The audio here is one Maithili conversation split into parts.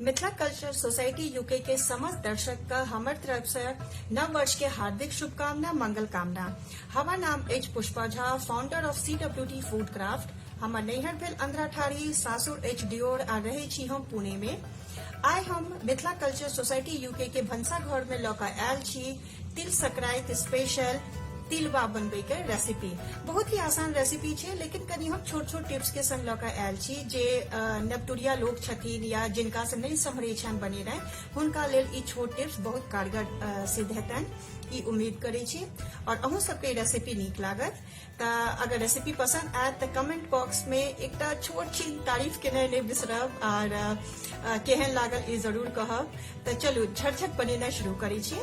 मिथिला कल्चर सोसाइटी यूके के समस्त दर्शक का हमर तरफ से नव वर्ष के हार्दिक शुभकामना, मंगल कामना। हमर नाम अछि Pushpa Jha, founder of CWT food craft. हमर नैहर भेल अंधराठाढ़ी, सासुर अछि डियोर आ रहै छी हम पुणे में। आइ हम मिथिला कल्चर सोसाइटी यूके के भनसा घर में लऽ कऽ आयल छी तिल संक्रांति स्पेशल तिलबा बनबै के रेसिपी। बहुत ही आसान रेसिपी छै, लेकिन कनि हम छोट छोट टिप्स के संग लऽ कऽ आयल छी जे नवतुरिया लोग छथिन या जिनका से नहि सम्हरै छनि बनेनाइ, हुनका लेल ई छोट टिप्स बहुत कारगर सिद्ध हेतनि, ई उम्मीद करै छी। और अहूँ सबके ई रेसिपी नीक लागत। तऽ अगर रेसिपी पसंद आयत तऽ कमेंट बॉक्स में एकटा छोट छीन तारीफ केनाइ नहि बिसरब और केहन लागल ई जरूर कहब। तऽ चलू झटझट बनेनाइ शुरू करै छी।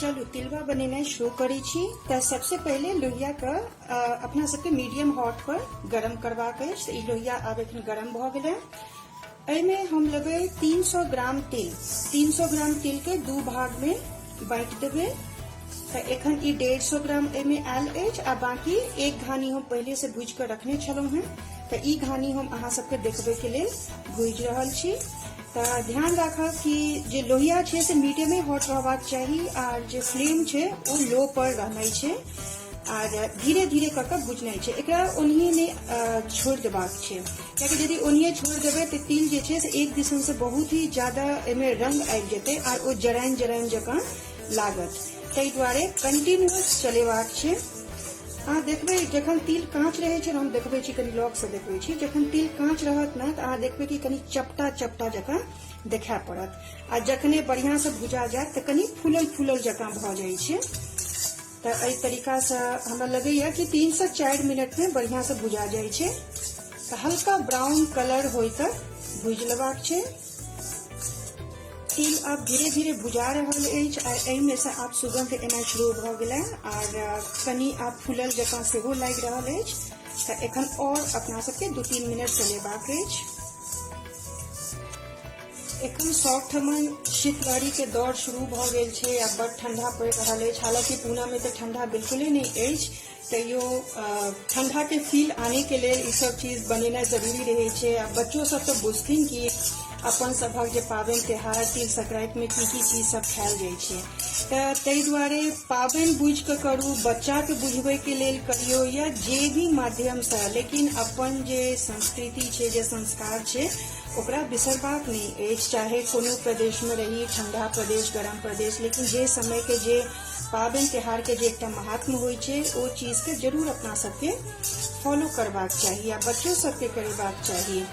चलू तिलबा बनेनाइ शुरू करै छी। तऽ सबसे पहिले लोहिया के अपना सबके मीडियम हॉट पर गरम करबाक अछि। तऽ ई लोहिया आब एखन गरम भऽ गेलै। एहिमे हम लेबै 300 ग्राम तिल। 300 ग्राम तिल के दू भाग में बाँटि देबै। तऽ एखन ई 150 ग्राम एहिमे आयल अछि आ बाकी एक घानी हम पहिले से भूजि कऽ रखने छलहुँ हेँ, तऽ ई घानी हम अहाँ सबके देखबै के लेल भूजि रहल छी। तऽ ध्यान राखब कि जे लोहिया छै से मीडियमे हॉट रहबाक चाही आर जे फ्लेम छै ओ लो पर रहनाइ छै आर धीरे धीरे कऽ कऽ भुजनाइ छै। एकरा ओनाहिए नहि छोड़ि देबाक छै, कियाकि यदि ओनाहिए छोड़ि देबै तऽ तिल जे छै से एक दिसन से बहुत ही ज्यादा एहिमे रंग आबि जेतै आर ओ जराइन जराइन जकाँ लागत। ताहि दुआरे कंटिन्यूअस चलेबाक छै। अहाँ देखबै जखन तिल काँच रहै छै, हम देखबै छी कनि लगसँ देखबै छी, जखन तिल काँच रहत ने तऽ अहाँ देखबै कि कनि चपटा चपटा जकाँ देखाय पड़त आ जखने बढ़िआँसँ भुजा जायत तऽ कनि फूलल फूलल जकाँ भऽ जाइ छै। तऽ एहि तरीकासँ हमरा लगैया कि 3 से 4 मिनट में बढ़िया से भुजा जाइ छै। तऽ हल्का ब्राउन कलर होय तक भुजि लेबाक छै। तिल आब धीरे धीरे भुजा रहल अछि आ एहिमे से आब सुगंध एनाइ शुरू भऽ गेलै आर कनि आब फूलल जकाँ सेहो लागि रहल अछि। तऽ एखन और अपना सबके 2-3 मिनट चलेबाक अछि। एखन सबठमन शीतलहरी के दौर शुरू भऽ गेल छै आ बड ठंडा पड़ि रहल अछि। हालांकि पूना में तऽ ठंडा बिल्कुले नहि अछि, तैयो ठंडा के फील आने के लेल ई सब चीज बनेनाइ जरूरी रहै छै। आ बच्चो सब तऽ बुझथिन कि अपन सभक जे पाबनि त्योहार तिल संक्रांति में की की चीज सब खायल जाइ छै। तऽ ताहि दुआरे पाबनि बुझि कऽ करू, बच्चाके बुझबैके लेल करियौ या जे भी माध्यमसँ, लेकिन अपन जे संस्कृति छै, जे संस्कार छै, ओकरा बिसरबाक नहि अछि। चाहे कोनो प्रदेशमे रही, ठंडा प्रदेश, गरम प्रदेश, लेकिन जे समयके जे पाबनि त्योहारके जे एकटा महात्म्य होइ छै ओ चीजके जरूर अपना सबके फॉलो करबाक चाही आ बच्चो सबके करेबाक चाही।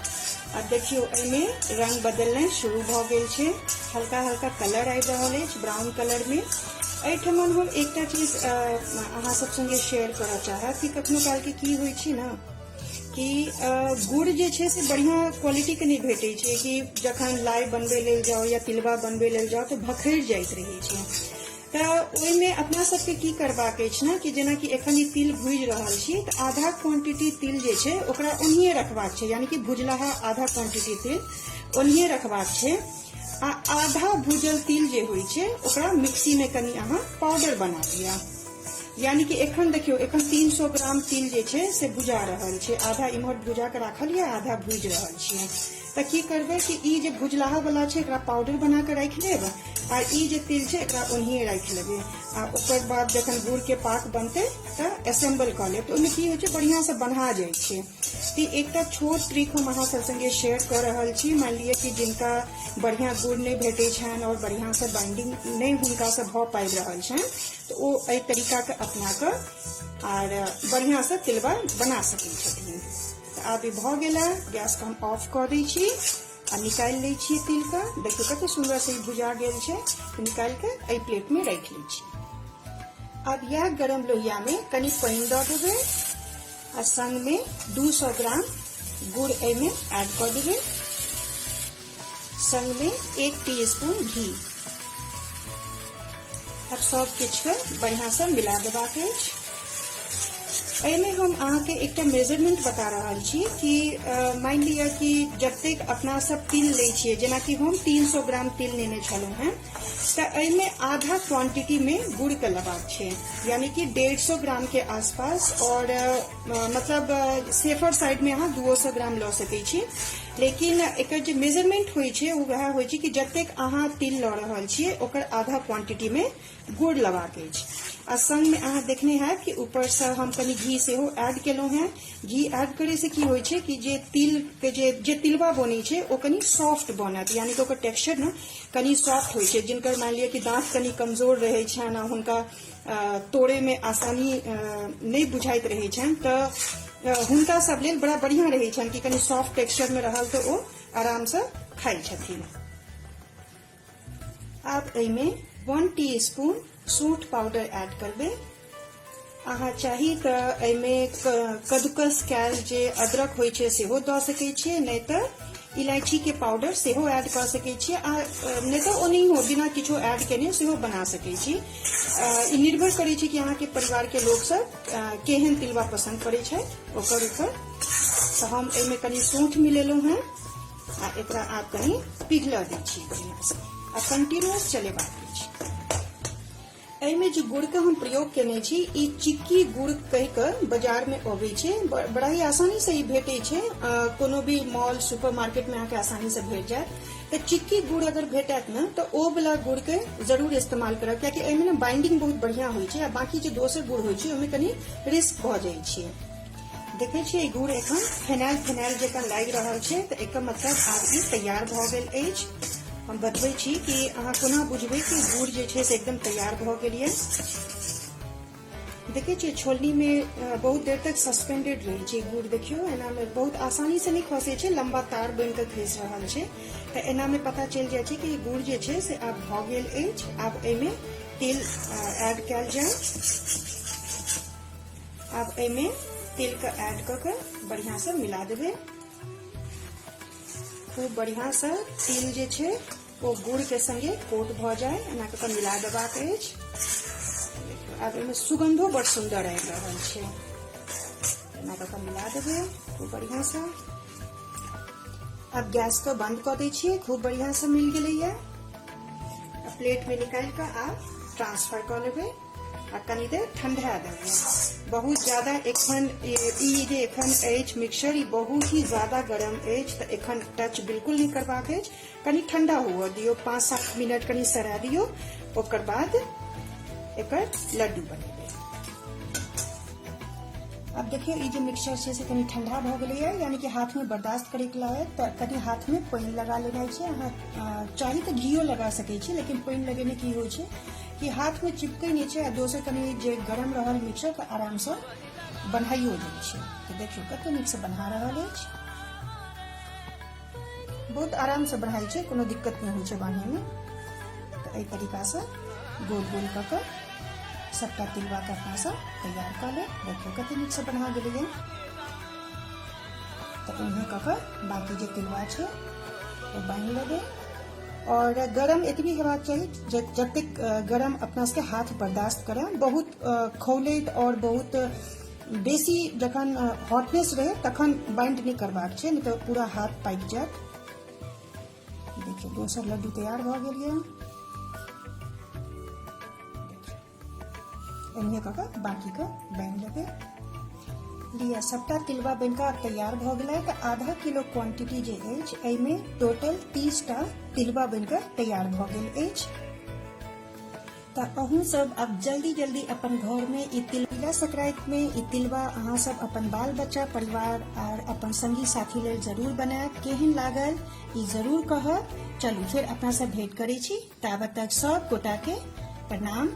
आ देखियौ एहिमे रंग बदलनाइ शुरू भऽ गेल छै, हल्का हल्का कलर आबि रहल अछि ब्राउन कलरमे। एहिठमन हम एकटा चीज अहाँ सब संगे शेयर करऽ चाहब कि कखनो कालके की होइ छै ने कि गुड़ जे छै से बढ़िआँ क्वालिटीके नहि भेटै छै, कि जखन लाइ बनबै लेल जाउ या तिलबा बनबै लेल जाउ तऽ भखरि जाइत रहै छै। तऽ ओहिमे अपना सबके की करबाक अछि ने कि जेनाकि एखन ई तिल भुजि रहल छी तऽ आधा क्वांटिटी तिल जे छै ओकरा ओनाहिए रखबाक छै, यानी कि भुजलाहा आधा क्वांटिटी तिल ओनाहिए रखबाक छै आ आधा भुजल तिल जे होइ छै ओकरा मिक्सीमे कनि अहाँ पाउडर बना लिअ। यानी कि एखन देखियौ एखन 300 ग्राम तिल जे छै से भुजा रहल छै, आधा इम्हर भुजा के राखल यऽ, आधा भुजि रहल छियै। तऽ की करबै कि ई जे भुजलाहा वाला छै एकरा पाउडर बना के राखि लेब आ ई जे तिल छै एकरा ओनाहिए राखि लेबै आ ओकर बाद जखन गुड़ के पाक बनतै तऽ असेंबल कऽ लेब। तऽ ओहिमे की होइ छै बढ़िआँसँ बन्हा जाइ छै। तऽ एकटा छोट ट्रिक हम अहाँ सब संगे शेयर कऽ रहल छी। मानि लिअ कि जिनका बढ़िआँ गुड़ नहि भेटै छनि आओर बढ़िआँसँ बाइंडिंग नहि हुनकासँ भऽ पाबि रहल छनि तऽ ओ एहि तरीकाके अपना कऽ आर बढ़िआँसँ तिलबा बना सकै छथिन। तऽ आब ई भऽ गेल, गैसके हम ऑफ कऽ दै छी आ निकालि लै छी तिलके। देखियौ कते सुन्दरसँ ई भुजा गेल छै। निकालि कऽ एहि प्लेटमे राखि लै छी। आब इएह गरम लोहियामे कनि पानि दऽ देबै आ संगमे 200 ग्राम गुड़ एहिमे ऐड कऽ देबै, संगमे 1 टीस्पून घी। आब सब किछुके बढ़िआँसँ मिला देबाक अछि। एहिमे हम अहाँके एकटा मेजरमेंट बता रहल छी कि मानि लिअ कि जतेक अपना सब तिल लै छियै, जेनाकि हम 300 ग्राम तिल लेने छलहुँ हेँ, तऽ एहिमे आधा क्वांटिटीमे गुड़के लेबाक छै, यानी कि 150 ग्राम के आसपास। और मतलब सेफर साइडमे अहाँ 200 ग्राम लऽ सकै छी, लेकिन एकर जे मेजरमेंट होइ छै ओ वएह होइ छै कि जतेक अहाँ तिल लऽ रहल छियै ओकर आधा क्वांटिटीमे गुड़ लेबाक अछि। आ संगमे अहाँ देखने हैब कि ऊपरसँ हम कनि घी सेहो ऐड केलहुँ हेँ। घी ऐड करैसँ की होइ छै कि जे तिलके जे जे तिलबा बनै छै ओ कनि सॉफ्ट बनत, यानी कि ओकर टेक्सचर ने कनि सॉफ्ट होइ छै। जिनकर मानि लिअ कि दाँत कनि कमजोर रहै छनि आ हुनका तोड़ैमे आसानी नहि बुझाइत रहै छनि, तऽ हुनका सब लेल बड़ा बढ़िआँ रहै छनि कि कनि सॉफ्ट टेक्सचरमे रहल तऽ ओ आरामसँ खाइ छथिन। आब एहिमे 1 tea spoon suit powder Ed करबै। अहाँ चाही तऽ एहिमे कद्दूकस कयल जे अदरक होइ छै सेहो दऽ सकै छियै, नहि तऽ इलायची के पाउडर सेहो ऐड कऽ सकै छियै, आ नहि तऽ ओनाहियो बिना किछो ऐड केने सेहो बना सकै छी। ई निर्भर करै छै कि अहाँके परिवार के लोक सब केहन तिलबा पसन्द करै छथि ओकर ऊपर। तऽ हम एहिमे कनि सूंठ मिलेलहुँ हेँ आ एकरा आब कनि पिघलऽ दै छियै बढ़िआँसँ आ कंटिन्यूस चलेबाक अछि। एहिमे जे गुड़के हम प्रयोग केने छी ई चिक्की गुड़ कहि कऽ बाजारमे अबै छै, बड़ा ही आसानीसँ ई भेटै छै, कोनो भी मॉल सुपर मार्केटमे अहाँके आसानीसँ भेट जायत। तऽ चिक्की गुड़ अगर भेटत ने तऽ ओ वाला गुड़के जरूर इस्तेमाल करब, कियाकि एहिमे ने बाइंडिंग बहुत बढ़िआँ होइ छै आ बाकी जे दोसर गुड़ होइ छै ओहिमे कनि रिस्क भऽ जाइ छै। देखै छियै ई गुड़ एखन फेनायल फेनायल जकाँ लागि रहल छै, तऽ एकर मतलब आब ई तैयार भऽ गेल अछि। हम बतबै छी कि अहाँ कोना बुझबै कि गुड़ जे छै से एकदम तैयार भऽ गेल यऽ। देखै छियै छोलनीमे बहुत देर तक सस्पेंडेड रहै छै गुड़। देखियौ, एनामे बहुत आसानीसँ नहि खसै छै, लम्बा तार बनि कऽ खसि रहल छै। तऽ एनामे पता चलि जाइ छै कि गुड़ जे छै से आब भऽ गेल अछि। आब एहिमे तेल ऐड कयल जाय। आब एहिमे तेलके ऐड कऽ के बढ़िआँसँ मिला देबै। खूब बढ़िआँसँ तिल जे छै ओ गुड़के संगे कोट भऽ जाय एना कऽ कऽ मिला देबाक अछि। आब एहिमे सुगंधो बड़ सुन्दर आबि रहल छै। एना कऽ कऽ मिला देबै खूब बढ़िआँसँ। आब गैसके बंद कऽ दै छियै। खूब बढ़िआँसँ मिल गेलैए। प्लेटमे निकालि कऽ आब ट्रांसफर कऽ लेबै आ कनी देर ठंडा देबै। बहुत ज्यादा एखन ई जे एखन अछि मिक्सचर ई बहुत ही ज्यादा गरम अछि, तऽ एखन टच बिल्कुल नहि करबाक अछि। कनी ठंडा हुअ दियौ, 5-7 मिनट कनी सरा दियौ, ओकर बाद एकर लड्डू बनेबै। आब देखियौ, ई जे मिक्सचर छै से कनी ठंडा भऽ गेलैए, यानी कि हाथमे बर्दाश्त करैके लायक। तऽ कनी हाथमे पानि लगा लेनाइ छै। अहाँ चाही तऽ घियो लगा सकै छी, लेकिन पानि लगेने की होइ छै कि हाथमे चिपकै नहि छै आ दोसर कनि जे गरम रहल मिक्सचर तऽ आरामसँ बन्हाइयो जाइ छै। तऽ देखियौ कते नीकसँ बन्हा रहल अछि। बहुत आरामसँ बन्हाइ छै, कोनो दिक्कत नहि होइ छै बान्हैमे। तऽ एहि तरीकासँ गोल गोल कऽ कऽ सबटा तिलबाके अपनासँ तैयार कऽ लेब। देखियौ कते नीकसँ बन्हा गेलैए। तऽ ओहिना कऽ कऽ बाँकी जे तिलबा छै ओ बान्हि लेबै। और गरम एतबी हेबाक चाही जतेक गरम अपना सबके हाथ बर्दाश्त करए। बहुत खौलैत और बहुत बेसी जखन हॉटनेस रहे तखन बाइंड नहि करबाक छै, नहि तऽ पूरा हाथ पाकि जायत। देखियौ, दोसर लड्डू तैयार भऽ गेल यऽ। एनाहिए कऽ कऽ बाँकीके बान्हि लेबै। लिअ, सबटा तिलबा बनि कऽ आब तैयार भऽ गेलै। तऽ आधा किलो क्वांटिटी जे अछि एहिमे टोटल 30टा तिलबा बनि कऽ तैयार भऽ गेल अछि। तऽ अहूँ सब आब जल्दी जल्दी अपन घरमे ई तिलबा संक्रांतिमे ई तिलबा अहाँ सब अपन बाल बच्चा परिवार आर अपन संगी साथी लेल जरूर बनायब। केहन लागल ई जरूर कहब। चलू, फेर अपना सब भेंट करै छी। ताबत तक सब गोटा के प्रणाम,